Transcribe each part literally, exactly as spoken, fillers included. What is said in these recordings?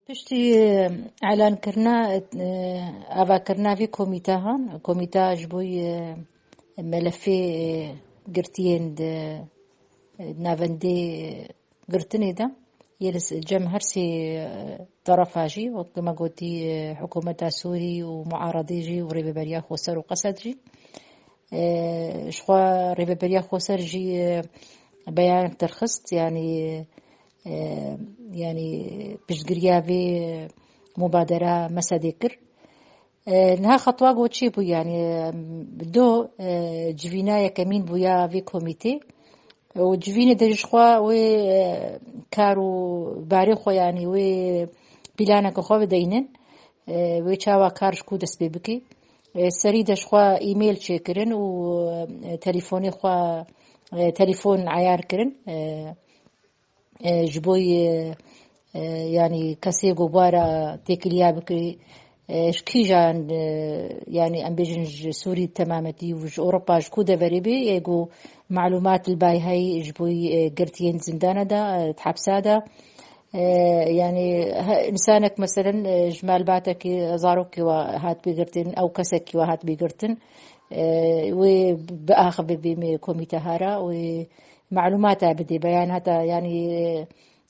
Piştî, e, elankirina, e, avakirina vê komîtehan, komîta ji bo, e, melefê, e, girtiyên di, e, navendê, e, girtinê de, yê li s-, cem her sê, e, terefa jî, wek me gotî, e, hikûmeta Sûrî û muaredê jî û Rêveberiya Xweser û Qesed jî, e, ji xwe Rêveberiya Xweser jî, e, beyanek derxist, yanî, e, yanî piştgiriya vê mubadera Mesedê kir. E, niha xetwa go çi bû, yanî, e, do, e, civîna yekemîn bûya vê komîtê. Û civînê de ji xwe wê, e, kar û barê xwe, yanî wê pîlaneke xwe bideynin. E, wê çawa kar ji ku dest pê bike. E, serî de ji xwe e-mail çêkirin û, e, telefonê xwe, e, telefon eyar kirin. E, e, ji bo yê, e, yanî kesê ku bara têkiliya bikirî, e, ji kîjan, e, yanî em bêjin ji Sûrî temametî û ji Ewropa ji ku deverê bê, yê ku malûmat li bay hey ji bo yê, e, girtiyên zindana de, e, di hepsa de. E, yanî he-, însanek meselen, e, ji malbatekî zarokê we hat bêgirtin, ew kesekî we hat bêgirtin, e, wê biaxive bê me komîteha re, wê malûmata bidê, beyanata, yanî,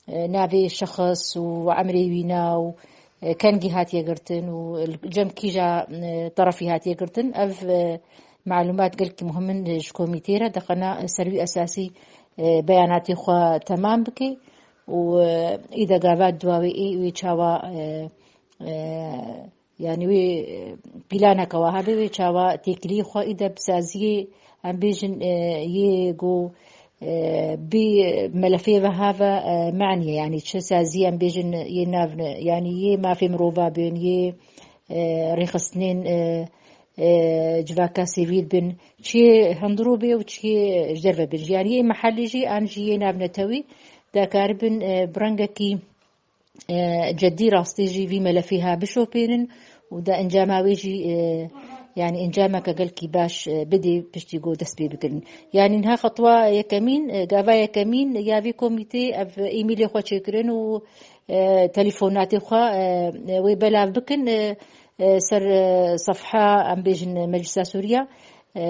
e, navê şexs û emrê wîna û, e, kengî hatiye girtin û cem kîja, e, terefî hatiye girtin. Ev, e, malûmat gelkî muhim in, e, ji komîtê re. Deqena ser wî esasî, e, beyanatê xwe temam bike û, e, îde gava dua wê ê wê çawa, e, e, Yanî wê, e, pîlaneke wa hebe, wê çawa têkilî xwe îde bi saziyê, em bêjin, e, yê ku, e, bi melefê ve have, e, maniye, yanî çi saziyê em bêjin yê nav ne, yanî yê mafê mirova bin, yê, e, rêxistinên, e, e, civaka sivîl bin, çiyê hundirû bê û çiyê ji derve bin. Yanî yê mehellî jî an jî yê navnetewî dikaribin, e, bi rengekî e, cedî rastî jî vî melefî ha bişopînin û da encama wê jî, e, yanî encameke gelkî baş, e, bidê piştî ku dest pê bikirin. Yanî niha xetwa yekemîn, e, gava yekemîn ya vî komîtê ev e-mailê xwe çêkirin û, e, telefonatê xwe, e, e, wê belav bikin, e, e, ser, e, sefha, em bêjin, Meclisa Sûriya. E,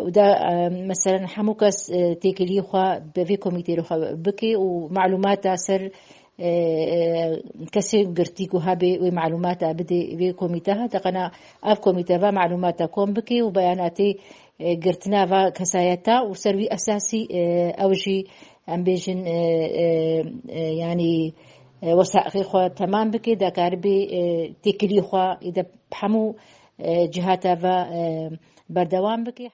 û da, e, meselen hemû kes, e, têkilî xwe bi vê komîtê re xwe bike û malûmata ser, e, e, kesê girtî ku hebe wê malûmata bidê vê komîteha, deqena ev komîte va malûmata kom bike û beyanatê, e, girtina va kesayeta û ser wî esasî, e, ew jî em bêjin, e, e, e, yanî, e, wesaqê xwe temam bike, dekaribe, e, têkilî xwe îde hemû, e, cihata ve, e, berdewam bike.